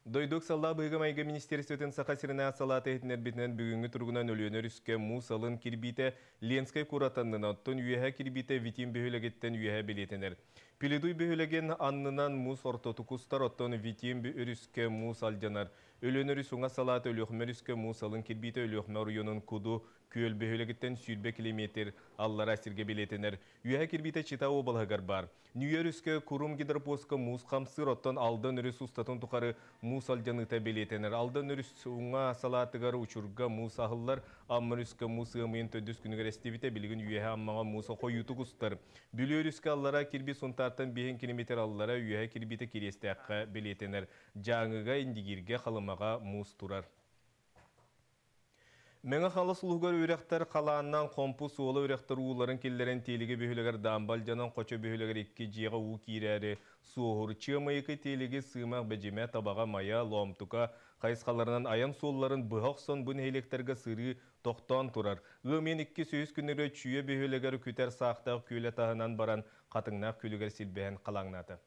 Дойду ыксаллаах быһыыга-майгыга министиэристибэтин Саха сиринээҕи салаата иһитиннэрбитинэн, бүгүҥҥү туругунан Өлүөнэ өрүскэ муус алын кирбиитэ Ленскэй куорат аннынан, оттон үөһээ кирбиитэ Витим бөһүөлэгиттэн үөһээ бэлиэтэнэр. Пеледуй бөһүөлэгин аннынан муус ортотук устар, оттон Витим өрүскэ муус алдьанар. Өлүөнэ өрүс уҥа салаата Өлүөхүмэ өрүскэ муус алын кирбиитэ Өлүөхүмэ оройуонун Куду күөл бөһүөлэгиттэн 20 килэмиэтир аллараа сиргэ бэлиэтэнэр. Үөһэ кирбиитэ Чита уобалаһыгар баар. Нүүйэ өрүскэ Курум гидропоска муус хамсыыр, оттон Алдан өрүс устатын тухары муус алдьаныыта бэлиэтэнэр. Алдан өрүс уҥа салаатыгар Учурга муус аһыллар, Амма өрүскэ муус ыам ыйын төрдүс күнүгэр эстибитэ, билигин Үөһэ Аммаҕа муус хойуутук устар. Бүлүү өрүскэ аллараа кирбии Сунтаартан 5 километр аллара, үөһэ кирбиитэ Кириэстээххэ бэлиэтэнэр. Дьааҥыга, Индигииргэ, Халымаҕа муус турар. Мэҥэ Хаҥалас улууһугар үрэхтэр халааннаан Хомпу суола үрэхтэр ууларын киллэрэн Тиэлиги бөһүөлэгэр даамба алдьанан Хочо бөһүөлэгэр икки дьиэҕэ уу киирээри суоһуур. Чыамайыкы, Тиэлиги, Сыымах, Бэдьимэ, Табаҕа, Майа, Лоомтука хайысхаларынан айан суолларын быһа охсон бу нэһилиэктэргэ сырыы тохтоон турар. Ыам ыйын иккис-үһүс күннэригэр Чүүйэ бөһүөлэгэр күтэр саахтаах күөлэ таһынан баран Хатыҥнаах күөлүгэр силбэһэн халааҥнаата.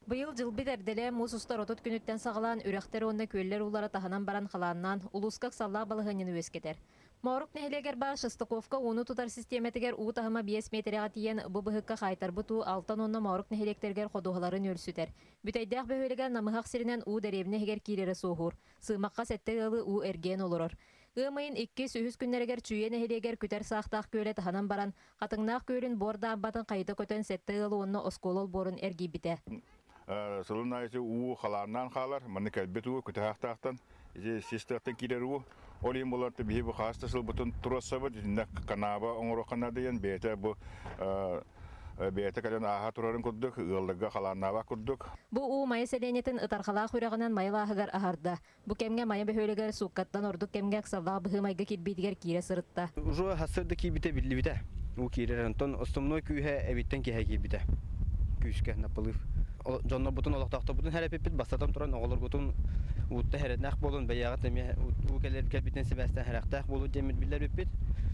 Быйыл дьылбыт эрдэлээн муус устар 30 күнүттэн саҕалаан үрэхтэр уонна күөллэр уулара таһынан баран халааннаан улууска ыксаллаах балаһыанньаны үөскэтэр. Моорук нэһилиэгэр баар Шестаковка ууну тутар систиэмэтигэр уу таһыма 5 миэтэрэҕэ тиийэн бу быһыкка хаайтарбыт уу Алтан уонна Моорук нэһилиэктэригэр ходуһаларын үөлсүтэр. Бүтэйдээх бөһүөлэгэр намыһах сиринэн уу дэриэбинэ иһигэр киирэрэ суоһуур. Сыымахха сэттэ ыалы уу эргийэн олорор. Ыам ыйын иккис, үһүс күннэригэр Чүүйэ нэһилиэгэр күтэр саахтаах күөлэ таһынан баран, Хатыҥнаах күөлүн буор даамбатын хайыта көтөн сэттэ ыалы уонна оскуола олбуорун эргийбитэ. Сылын аайы уу халааннаан хаалар, манна кэлбит уу Күтэһаахтаахтан, ити сис тыаттан киирэр уу. Ол иһин буолар биһи бу хаас да сылбытын туруорсабыт, итиннэ канааба оҥоруохха наадыйан бэйэтэ бу бэйэтэ кэлэн ааһа турарын курдук, ыалларга халааннаабат курдук. Бу уу Майа сэлиэнньэтин Ытарҕалаах үрэҕинэн Майа алааһыгар аһарда. Бу кэмҥэ Майа бөһүөлэгэр сууккаттан ордук кэмҥэ ыксаллаах быһыы-майгы кирбиитигэр киирэ сырытта. Уже сарсыарда киирбитэ биллибитэ. Уу киирэр. Онтон основной күүһэ эбиттэн киэһэ киирбитэ. Күүскэ наплыв. Дьоннорбутун, олохтоохторбутун хэрэпиппит, бастатан туран оҕолоргутун уутта хэрэннээх буолун, бэйэҕит эмиэ уу кэлэр кэлбитинэн сибээстээн сэрэхтээх буолуу диэммит биллэрбиппит.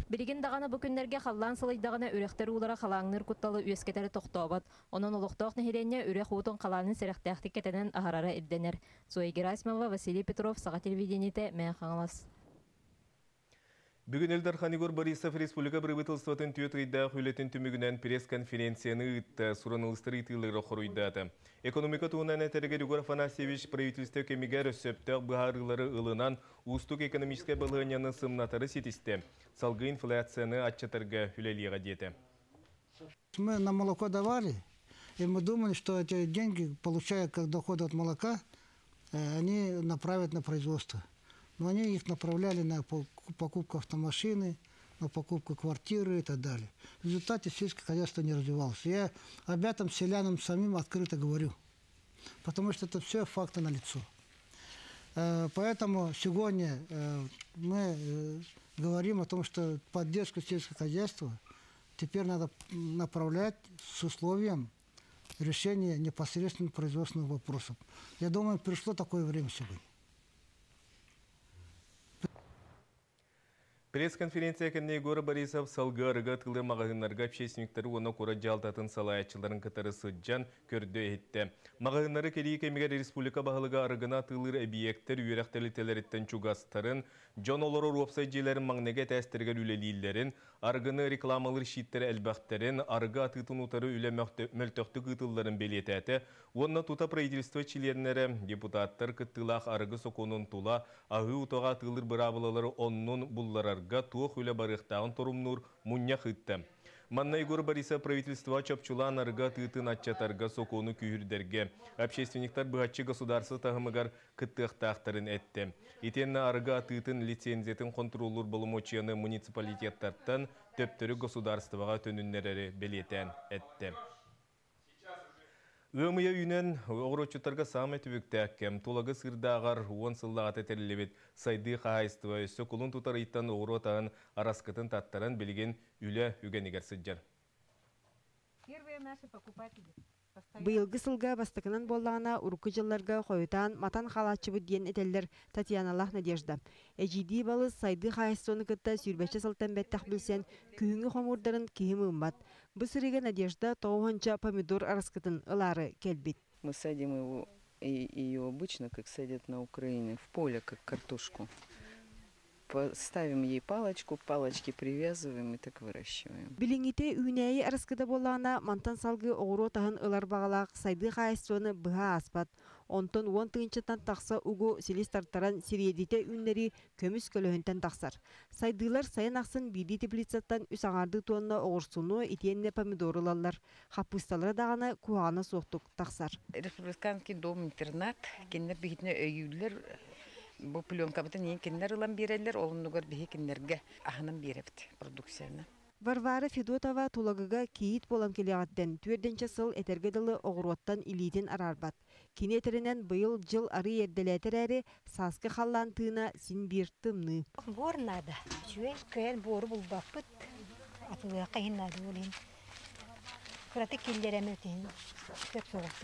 Билигин даҕаны бу күннэргэ халлаан сылыйдаҕына үрэхтэр уулара халааҥныыр кутталы үөскэтэрэ тохтообот. Онон олохтоох нэһилиэнньэ үрэх уутун халаанын сэрэхтээхтик кэтэнэн аһарара ирдэнэр. Зоя Герасимова, Василий Петров, Саха телевидениетэ, Мэҥэ Хаҥалас. Бүгүн Ил Дархан Егор Борисов республика бырабыыталыстыбатын түөрт ыйдаах үлэтин түмүгүнэн пресс-конференцияны ыытта, суруналыыстар ыйытыылары хоруйдаата. Экономика туһунан этэригэр Егор Афанасьевич правительство кэмигэр сөптөөх быһаарыылары ылынан, уустук экономическай балаһыанньаны сымнатары ситистэ, салгыы инфляцияны аччатарга үлэлиэҕэ диэтэ. Мы на молоко давали, и мы думали, что эти деньги, получая как доход от молока, они направят на производство. Но они их направляли на покупку автомашины, на покупку квартиры и так далее. В результате сельское хозяйство не развивалось. Я об этом селянам самим открыто говорю, потому что это все факты налицо. Поэтому сегодня мы говорим о том, что поддержку сельского хозяйства теперь надо направлять с условием решения непосредственно производственных вопросов. Я думаю, пришло такое время сегодня. Пресс-конференция кэннэ Егор Борисов салгыы арыгы атыылыыр маҕаһыыннарга общественниктары уонна куорат дьаһалтатын салайааччыларын кытары сылдьан көрдө-иһиттэ. Маҕаһыыннары кэрийии кэмигэр республика баһылыга арыгыны атыылыыр эбийиэктэр үөрэх тэрилтэлэриттэн чугастарын, дьон олорор уопсай дьиэлэрин маҥнайгы этээстэригэр үлэлииллэрин, арыгыны рекламалыыр щиттэр элбэхтэрин, арыгы атыытын утары үлэ мөлтөхтүк ыытылларын бэлиэтээтэ уонна тута правительство чилиэннэрэ, депутаттар кыттыылаах арыгы сокуонун тула аһыы утаҕы атыылыыр быраабылалары оннун булларарга туох үлэ барыахтааҕын торумнуур мунньах ыытта. Манна Егор Борисов правительство чопчулаан арыгы атыытын аччатарга сокуону күүһүрдэргэ, общественниктар быһаччы государство таһымыгар кыттыахтаахтарын эттэ. Итиэннэ арыгы атыытын лицензиятын хонтуруоллуур боломуочуйаны муниципалитеттартан төптөрү государствоҕа төнүннэрэри бэлиэтээн эттэ. Ыам ыйа үүнэн, оҕуруотчуттарга саамай түбүктээх кэм. Тулагы Сыырдааҕар 10 сыллааҕыта тэриллибит Сайдыы хаһаайыстыба өссө кулун тутар ыйтан оҕуруот аһын араскытын таттаран билигин үлэ үгэнигэр сылдьар. Первые наши покупатели. Быйылгы сылга бастакынан буоллаҕына, урукку дьылларга хойутаан матан хаалааччыбыт диэн этэллэр Татьяналаах Надежда. Эдьиийдии балыс Сайдыы хаһаайыстыбаны кытта сүүрбэччэ сылтан бэттэх билсэн, күһүҥҥү хомуурдарын киһи мыыммат. Бу сырыыга Надежда тоҕус уонча помидор араскытын ылаары кэлбит. Мы садим его И ее обычно, как садят на Украине, в поле, как картошку. Поставим ей палочку, палочки привязываем и так выращиваем. Билиҥҥитэ үүнээйи араскыта буоллаҕына, мантан салгыы оҕуруот аһын ылар баҕалаах Сайдыы хаһаайыстыбаны быһа ааспат. Онтон 10 тыһыынчаттан тахса угу силис тартаран сириэдитэ үүннэрии көмүс көлөһүнтэн тахсар. Сайдыылар сайын ахсын биирдии теплицаттан үс аҥаардыы туонна оҕурсуну итиэннэ помидору ылаллар. Хаппыысталара даҕаны куһаҕана суохтук тахсар. Республиканский дом-интернат кинилэр биһигини өйүүллэр, бу пленкабытын иин кинилэр ылан биэрэллэр, ол оннугар биһи кинилэргэ аһынан биэрэбит продукцияны. Варвара Федотова Тулагыга кийиит буолан кэлиэҕиттэн түөртүүнчэ сыл этэргэ дылы оҕуруоттан илиитин араарбат. Кини этэринэн быйыл дьыл арыый эрдэлээтэ эрээри, сааскы халлаан тыына син биир тымныы. Буор наада. Үчүгэй кыайан буору булбаппыт. Атылыахха иһин наада буолин. Кыраты киллереме өтүн сөп соҕус.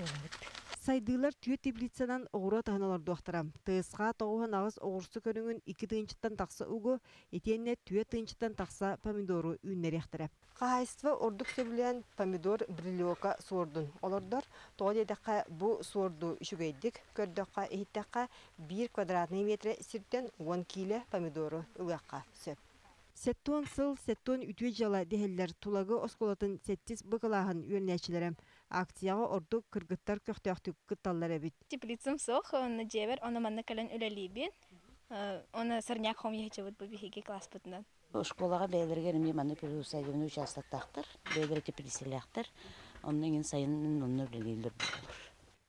Сайдыылар түөрт теплицанан оҕуруот аһын олордуохтара. ТСХ 98 оҕурсу көрүҥүн 2 тыһыынчаттан тахса угу, итиэннэ 4 тыһыынчаттан тахса помидору үүннэриэхтэрэ. Хаһаайыстыба ордук сөбүлээн помидор брилёка суордун олордор. Тоҕо диэтэххэ, бу суорду үчүгэйдик көрдөххө, иһиттэххэ, 1 квадратный метр сиртэн 10 киилэ помидору ылыахха сөп. 70 сыл 70 үтүө дьыала дэһэллэр Тулагы оскуолатын сэттис Б кылааһын үөрэнээччилэрэ. Акцияҕа ордук кыргыттар көхтөөхтүк кытталлар эбит. Теплицам суох, онно дьиэбэр, ону манна кэлэн үлэлиибин. Оны сорняк хомуйабыт бу биһиги класспытынан. Школаҕа бэйэлэригэр эмиэ манна приусадебный участоктаахтар, бэйэлэрэ теплицэлээхтэр. Онно иҥин сайынын онно үлэлииллэр буолар.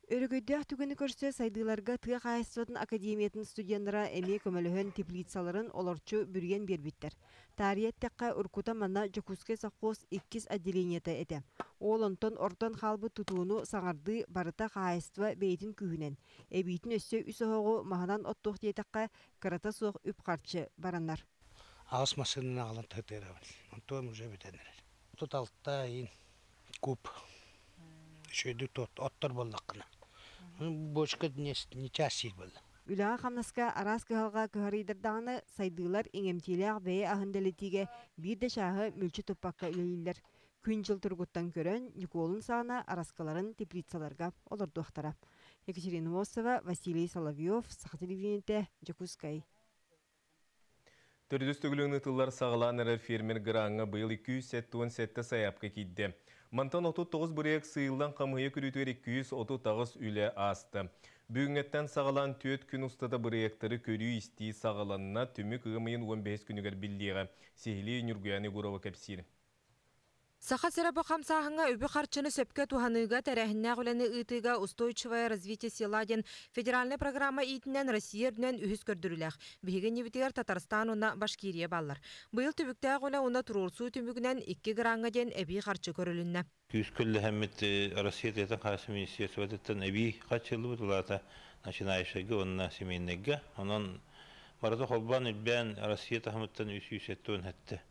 Өрөгөйдөөх түгэни көрсө сайдыыларга тыа хаһаайыстыбатын академиятын студеннара эмиэ көмөлөһөн теплицаларын олорчу бүрүйэн биэрбиттэр. Таарыйа эттэххэ, уруккута манна Дьокуускай совхоз иккис отделениета этэ. Ол онтон ордон хаалбыт тутууну саҥардыы барыта хаһаайыстыба бэйэтин күүһүнэн. Эбиитин өссө үс оһоҕу маһынан оттуох диэтэххэ, кырата суох үп харчы баранар. Аҕыс массыынаны аҕалан таһытыарабын. Онтуом уже бүтэн эрэр. 36 иин куб. Үчүгэйдик оттор буоллаххына. Бочка не час сиир буолла. Үлэҕэ хамнаска араас кыһалҕа кыһарыйдардаҕына, сайдыылар иҥэмтиилээх бэйэ аһын дэлэтиигэ биир да чааһы мүлчү туппакка үлэлииллэр. Күн дьыл туругуттан көрөн, Ньукуолун саҕана араскаларын теплицаларга олордуохтара. Екатерина Мосова, Василий Соловьев, Саха телевидениетэ, Дьокуускай. Төрдүс төгүлүн ыытыллар саҕалаан эрэр фермер граҥҥа быйыл 277 сайаапка киирдэ. Мантан 39 бырайыак сыыйыллан хамыыһыйа көрүүтүгэр 238 үлэ ааста. Бүгүҥҥэттэн саҕалаан 4 күн устата бырайыактары көрүү-истии саҕаланна, түмүк ыам ыйын 15 күнүгэр биллиэҕэ. Сиһилии Нюргуян Егорова кэпсиир. Саха сирэ бу хамсааһыҥҥа үбү харчыны сөпкө туһаныыга тэрээһиннээх үлэни ыытыыга «Устойчивое развитие села» диэн федеральнай программа иитинэн Россия үрдүнэн үһүс көрдөрүүлээх. Биһиги иннибитигэр Татарстан уонна Башкирия бааллар. Быйыл түбүктээх үлэ уонна туруорсуу түмүгүнэн икки граҥҥа диэн эбии харчы көрүлүннэ. Күүскэ үлэлэһэммит Россия тыатын хаһаайыстыба министерствотыттан эбии харчы ыллыбыт, ол аата начинающийга уонна семейнайга. Онон барыта холбоон илбээн Россия таһымыттан 377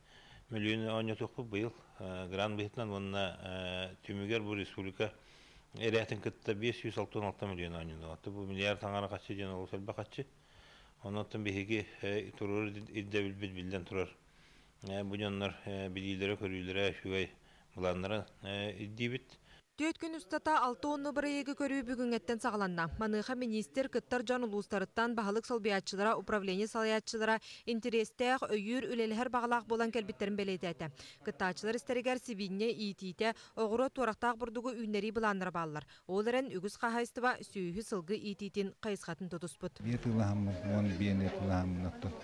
миллион оонньотуохпут быйыл грант быһыытынан уонна түмүгэр бу республика эрээтин кытта 566 миллион оонньону. Бу миллиард аҥара харчы диэн олус элбэх харчы. Онон биһиги туруорар ирдэбилбит биллэн турар. Бу дьоннор билиилэрэ, көрүүлэрэ, үчүгэй былааннара ирдиибит. 4 күн устата 60 бырайыагы көрүү бүгүҥҥэттэн саҕаланна. Маныаха министр кыттар дьон улуустарыттан баһылык солбуйааччылара, управление салайааччылара интэриэстээх, өйүүр, үлэлэһэр баҕалаах буолан кэлбиттэрин бэлиэтээтэ. Кыттааччылар истэригэр сибиинньэ иитиитэ, оҕуруот, туорахтаах бурдугу үүннэрии былааннара бааллар. Ол эрэн үгүс хаһаайыстыба сүөһү сылгы иитиитин хайысхатын тутуспут. Биэ атыылаһаммын, 10 биэни атыылаһаммын, оттон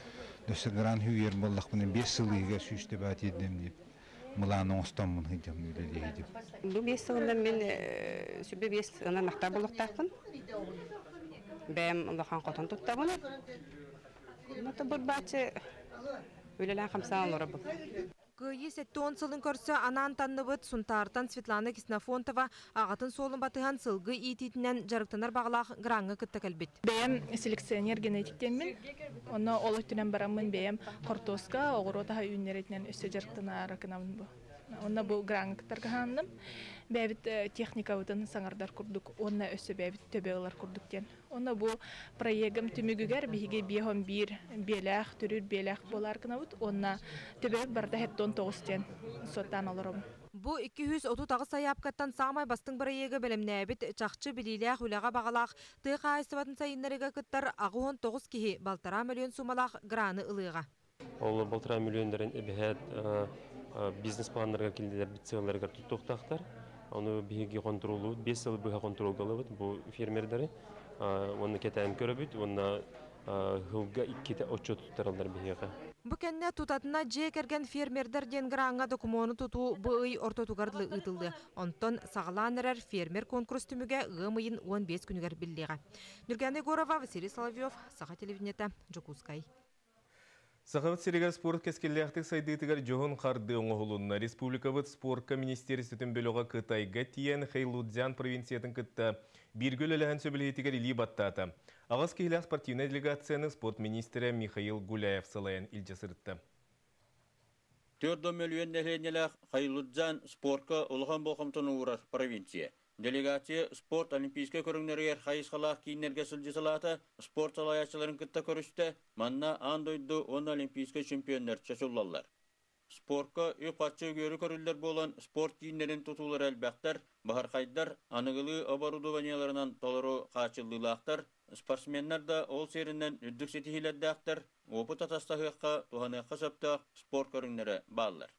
өссө грант сүүйэр буоллахпына 5 сыл иһигэр 100 төбө тиэрдиэм диэн былаан оҥостоммун сылдьабын үлэлиэһидим. Бу 5 сылынан мин 25 ынахтаах буолуохтаахпын. Бэйэм улахан хотон туттабын. Бу бааччы үлэлээн хамсаан олоробун. Кыайыы 70 сылын көрсө анаан таҥныбыт Сунтаартан Светлана Ксенофонтова аҕатын суолун батыһан сылгы иитиитинэн дьарыктанар баҕалаах граҥҥа кытта кэлбит. Бэйэм селекционер генетиктиэммин, онно ол өттүнэн бараммын бэйэм хортуоска, оҕуруот аһа үүннэрэтинэн өссө дьарыктанар гынабын бу. Онно бу граҥҥа кыттарга хаанным. Бэйэбит техникабытын саҥардар курдук, онно өссө бэйэбит төбө ылар курдук диэн. Онно бу проегым түмүгүгэр биһиги 51 биэлээх, төрүүр биэлээх буолар гынабыт. Онно төбө барыта 79 диэн суоттаан олоробун. Бу 238 сайаапкаттан саамай бастыҥ бырайыагы бэлэмнээбит, чахчы билиилээх, үлэҕэ баҕалаах, тыа хаһаайыстыбатын сайыннарыыга кыттар 89 киһи балтараа мөлүйүөн суумалаах граны ылыаҕа. Ол балтараа мөлүйүөннэрин эбэһээт бизнес-планнарыгар киллэрбит сыалларыгар туттуохтаахтар. Ону биһиги хонтуруоллуубут, 5 сыл быһа хонтуруолга ылабыт бу фермердэри. Уонна кэтээн көрөбүт уонна сылга иккитэ отчуот туттараллар биһиэхэ. Бу кэннэ тутатына дьиэ кэргэн фермердэр диэн граҥҥа докумуону тутуу бу ый ортотугар дылы ыытыллыа. Онтон саҕалаан эрэр фермер конкурс түмүгэ ыам ыйын 15 күнүгэр биллиэҕэ. Нюргана Егорова, Василий Соловьев, Саха телевидениета, Дьокуускай. Сахабыт сиригэр спорт кэскиллээхтик сайдыытыгар дьоһун хардыы оҥоһулунна. Республикабыт спорка министиэристибэтин бөлөҕө Кытайга тиийэн Хэйлудзян провинциятын кытта бииргэ үлэлэһэн сөбүлэһиитигэр илии баттаата. Аҕыс киһилээх спортивнай делегацияны спорт министрэ Михаил Гуляев салайан илдьэ сырытта. 4 мөлүйүөн нэһилиэнньэлээх Хайлудзян спорка улахан болҕомтону уурар провинция. Делегация спорт олимпийскай көрүҥнэригэр хайысхалаах кииннэргэ сылдьысалаата, спорт салайааччыларын кытта көрүстэ, манна аан дойду уонна олимпийскай чемпионнар чочуллаллар. Спорка үп-харчы үгүөрү көрүллэр буолан, спорт кииннэрин тутуулара элбэхтэр, баһархайдар аныгылыы оборудованиеларынан толору хааччыллыылаахтар, спортсменнар да ол сиэринэн үрдүк ситиһиилэрдээхтэр, опыт атастаһыахха, туһаныахха сөптөөх спорт көрүҥнэрэ бааллар.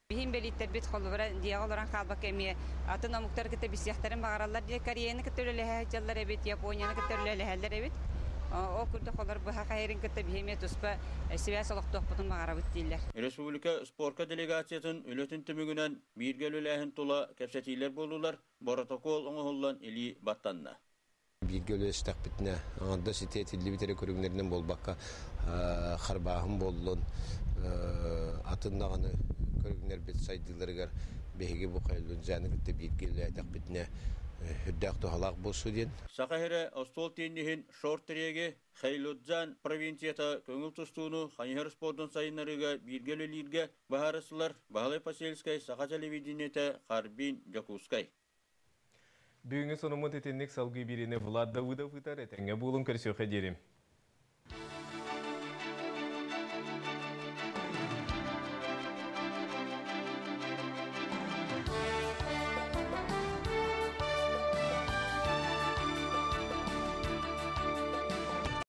Биһи инбэлииттэрбит холобура дьиэҕэ олорон хаалбакка эмиэ атын омуктары кытта билсиэхтэрин баҕараллар диye Кореяны кытта үлэлэһэ сылдьаллар эбит, Японияны кытта үлэлэһэллэр эбит. Ол курдук олор быһа хайырын кытта биһи эмиэ туспа сибээс олохтуохпутун баҕарабыт дииллэр. Республика спорка делегациятын үлэтин түмүгүнэн бииргэ үлэлээһин тула кэпсэтиилэр буоллулар, боротокуол оҥоһуллан илии баттанна. Бииргэ үлэлэстэхпитинэ, аҥардас ити этиллибит эрэ көрүҥнэринэн буолбакка, харбааһын буоллун, атын даҕаны көрүҥнэрбит сайдыыларыгар биһиги бу Хайлунзяны кытта бииргэ үлэлээтэхпитинэ үрдээх туһалаах буолсу диэн. Саха сирэ остуол тенниһин шорт-треги Хэйлудзян провинцията көҥүл тустууну хайыһар спордун сайыннарыыга бииргэ үлэлииргэ быһаарыстылар. Баһылай Посельскай, Саха телевидениетэ, Харбин, Дьокуускай. Бүгүҥҥү сонуммут итинник салгыы биэриини Влад Давыдов ыытар этэҥҥэ буолуҥ көрсүөххэ диэри.